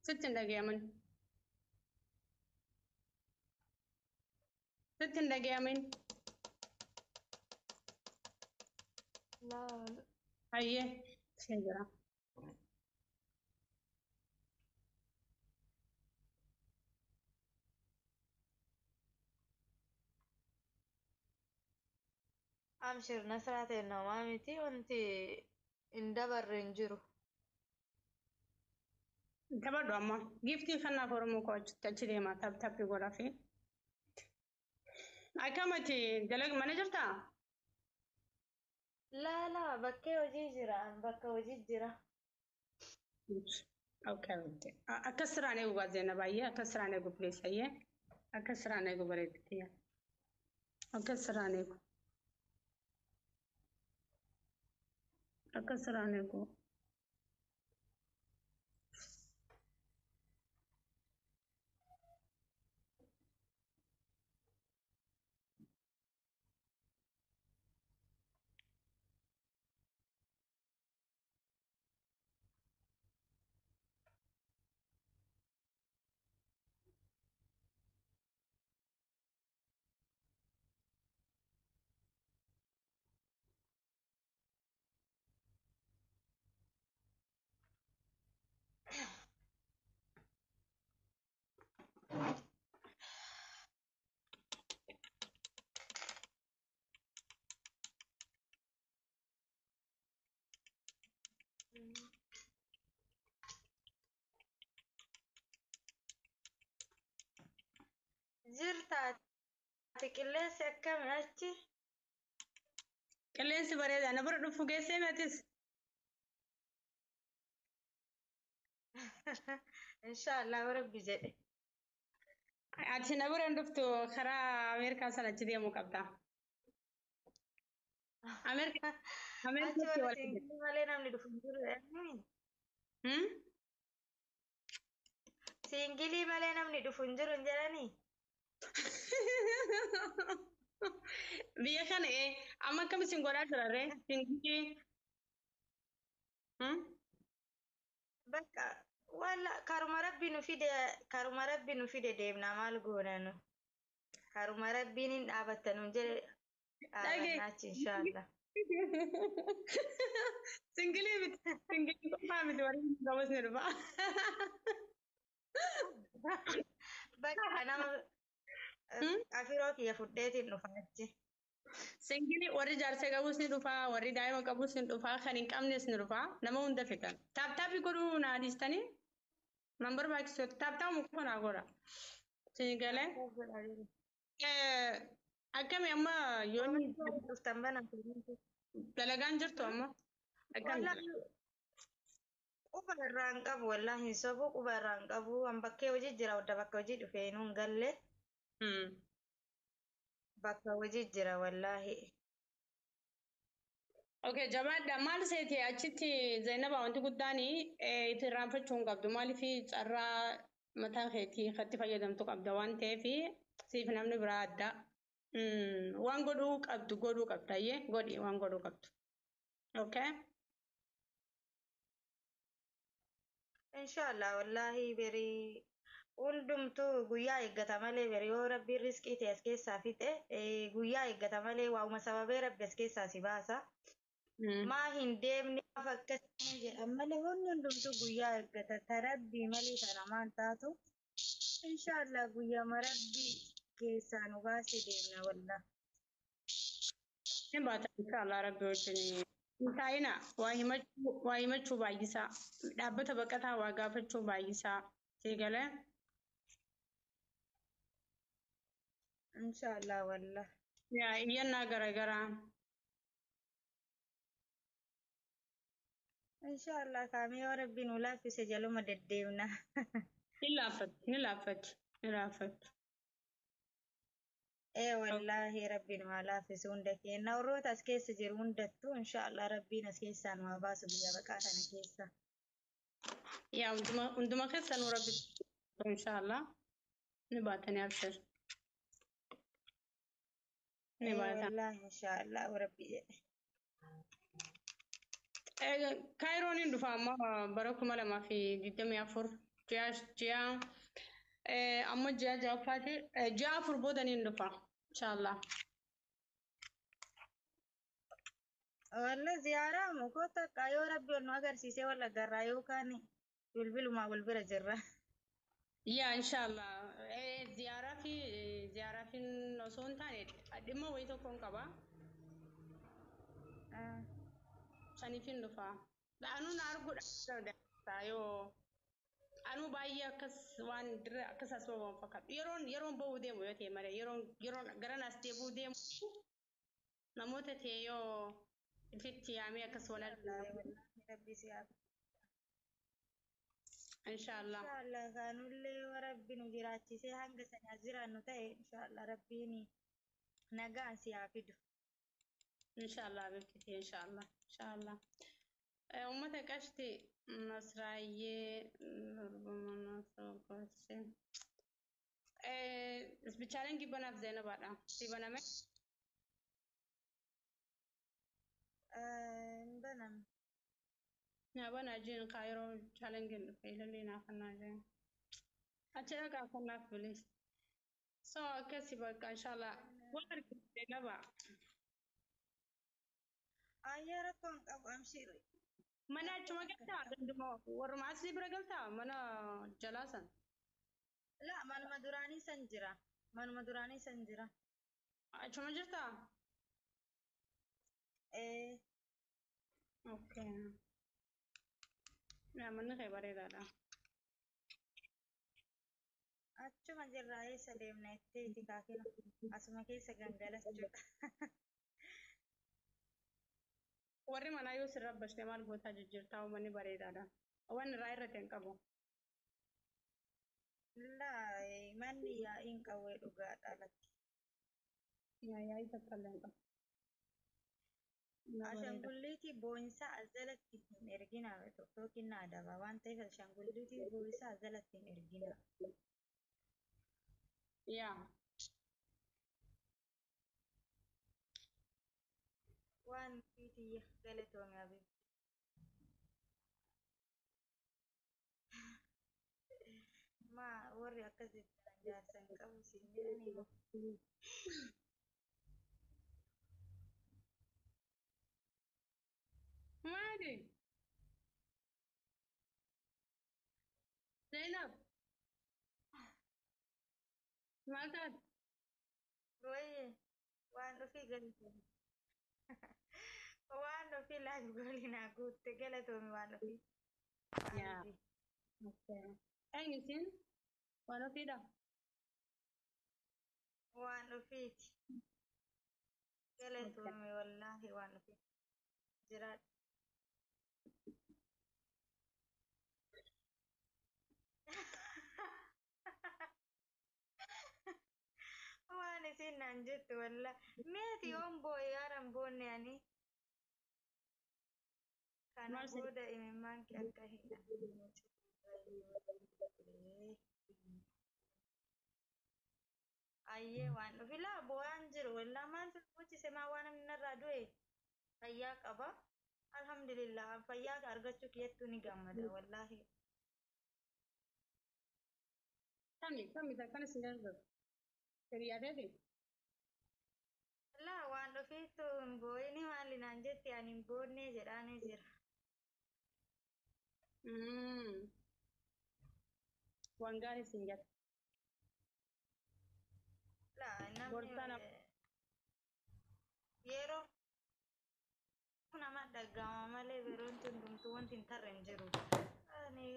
Sitti hin dhagayamin. Sitti hin dhagayamin. Laal. Hayyee. Ishee jira. Amshir Nasraa ta'e namaa miti wanti hin dabarre hin jiru. Taphadhu amma. Giiftii kanaaf Oromoo koo achitti achi deema tap tappi godhaa fi. Akkamati dalag mana jirtaa? Laa laa bakkee hojii jira an bakka hojii jira. Okay. Akkas siraan eegu gaa Zeena baay'ee akkas siraan eegu please ayyee akkas siraan eegu bareedditi. Akkas siraan eegu. Akkas siraan eegu. Jirta ati qilleensi akkami achi? Qilleensi bareeda na bira dhufu geessee atis. Inshaallah rabbi jedhe. Ati na bira hin dhuftu karaa Ameerikaa sana achi deemuu qabda. Ameerikaa Achi Ameerikaatti warra wal siingilii malee namni dhufu hin jiru. Eenyu? Hmm? Siingilii malee namni dhufu hin jiru hin jedhanii? Biyya kana ee amma akkam isin godhaa jira ree? Singilii. Hmm? Bakka walla karuma rabbi nu fide karuma rabbi nu fide deemna maal goona nu. Karuma rabbiin hin dhaabatta nuun jedhe Dhagee. dhaabanna achi inshaallah. Singilii miti. Singilii qofaa miti warri qabus ni dhufa. Bakka nama Hmm? afiroo kiyya fudheetiin dhufa achi. Singilii warri jaarsa qabus ni dhufa, warri daa'ima qabus ni dhufa, kan hin qabnes ni dhufa. Nama hunda fidan. Taaptaappii godhuu naa dhiistanii nan barbaachisu taaptaamu qofa naa godha. Singalee. Akkami amma yoonni Dhuftan bana. dalagaan jirtu amma? Akkami? Wallaahi quba irraa hin qabu wallaahi hin sobu quba irraa hin qabu an bakkee hojii jira wadda bakka hojii dhufee nuun galle bakka hojii jira wallaahi. Okay, jabaadha. Maal seeti achitti Zainaba wanti guddaan itti irraanfachuu hin qabdu. Maaliif carraa mataa keetii irratti fayyadamtu qabda waan ta'eef siif namni biraa adda. Waan godhuu qabdu godhuu qabda ayyee godhi waan godhuu qabdu. Okay? Inshaallah wallaahi berii hundumtuu guyyaa eeggata malee beri yoo rabbiin riskii ta'e as keessaa fixe guyyaa eeggata malee waa'uma sababee rabbi as keessaa si baasa. Maa hin deemne maaf akkasii jedhan malee wanni hundumtuu guyyaa eeggata ta rabbii malee ta namaan taatu. Inshaallah guyyaama rabbii keessaa nu baase deemna wallah. Hin baata inshaallah rabbi wajjin. Hin taa'ina waa himachuu baay'isaa. Dhaabbata baqataa waa gaafachuu baay'isaa. Sii galee? Inshaallah wallah. Yaa iyyannaa garaagaraa. Inshaallah kaamee yoo rabbi nu laaffise jaluma deddeemna. Ni laaffatti, ni laaffatti, ni laaffatti. Ee wallaahi rabbi nu haa laaffisu hunda keenya warroota as keessa jiru hundattuu inshaallah rabbiin as keessaa nu haa baasu biyya baqaa kana keessa. Yaa hunduma hunduma keessanuu rabbi inshaallah ni baatanii abshir. Ni Ee baatan. wallaahi inshaallah rabbi jedhe. Kaayiroon hin dhufa amma bara 2024. Ji'a amma ji'a ja'affaati, ji'a 4 booda niin dhufa inshaallah. Walla ziyaaraa mukoota akka yoo rabbi ol nu agarsiisee wal agarraa yookaan bilbilumaa wal bira jirra. Yaa inshaallah, ziyaaraa fi ziyaaraa fi osoo hin taane dhimma wayii tokkoon qaba. Saniifin dhufa. Anuu na arguudha yoo anuu baay'ee akkas waan dirra akkas as bahuun fakkaatu. Yeroon bahuu deemu yoo ta'e malee, yeroon gara naas deebi'uu deemu namoota ta'e yoo ifitti yaamee akkas wal argina. Rabbi si haa. Inshaallah. Inshaallah, kaanullee yoo rabbi nu jiraachisee hanga sana jiraannu ta'e, inshaallah rabbiin nagaan si haa fidu. Inshaallah beektiti, inshaallah inshaallah. Uummata qashti Nasraayyee Bichaaleen gibbanaaf Zeenabaadha. Si baname? Hin banamne. Naa banaa jeen kaa yeroo chaalengiin dhufe ilallee naa kannaa jeen. Achi dhaqaa kannaaf bilis. So akkasi bakka inshaallah. Waan argite Zeenaba. Ayyaa, rakkoon qabu, amshiri. Mana achuma galtaa? Ganduma warruma asii bira galtaa? Mana jalaa san? La, manuma duraanii san jira. Manuma duraanii san jira. Achuma jirtaa? Ee. Okay. Yaa, manni kee bareedaadha. Achuma jirraa, eessa deemna jetteeti kaakina. Asuma keessa gangalachuudha. Warri manaa yoo sirra bashte maal gootaa jijjiirtaa, manni bareedaadha. Waan irraa irratti hin qabu. Laa, manni yaa'iin qawwee dhugaadha lakki. Yaa, yaa'ii takka illee hin qabu. Na bareeda. Ashaangulliitii boo'insaa as jalatti hin ergina, tokkoon na adaba waan ta'eef ashaangulliitii boo'insaa as jalatti hin ergina. Yaa. Waan tiyya galatoome abiib. Maa warri akkas jettan jaarsa hin qabu siin jedhanii moo? Maali? Zainab. Maal taate? Wayye, waan ofii galatoome. Waan ofii laaf goolii naa guutte, galatoome waan ofii. Yaa. Eenyu isin? Waan ofiidha? Waan ofiiti. Galatoome wallaahi, waan ofii. Jiraadhu. Waan isin naan jettu wallaahi. Meeti yoon boo'e yaaran boonne ani. Kana Maal si- booda imimmaan kee akka hin argine. Ayyee, waan dhufi laa boo'aan jiru wallaa, maaltu gochise, maa waan namni narraa du'e fayyaa qaba. Alhamdulillah, fayyaa argachuu kiyyattuu ni gammada wallaahi. Kami kami akkana sin darbu? Hiriyaa teeti? Laa, waan dhufiitu hin boo'ini maali naan jetti, ani hin boonnee jedhaanii jira. Waan gaarii sin jette. Laa, namni Gorsaa nama- yeroo nama dhaga'ama malee yeroon hundumtuu wanti hin tarre hin jiru. Ani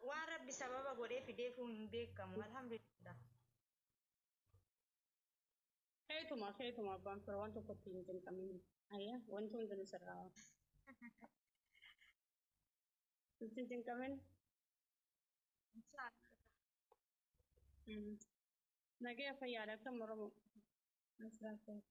waan rabbi sababa godhee fideefuu hin beekamu, alhamdulillah. Keetuma keetuma, abbaan fira waan tokkotti hin cinqamin. Ayya, wanti hundinuu sirraa. Itti hin cinqamin. Inshaallah. Nagaya, fayyaadha, akkam Oromoo? Asirraa.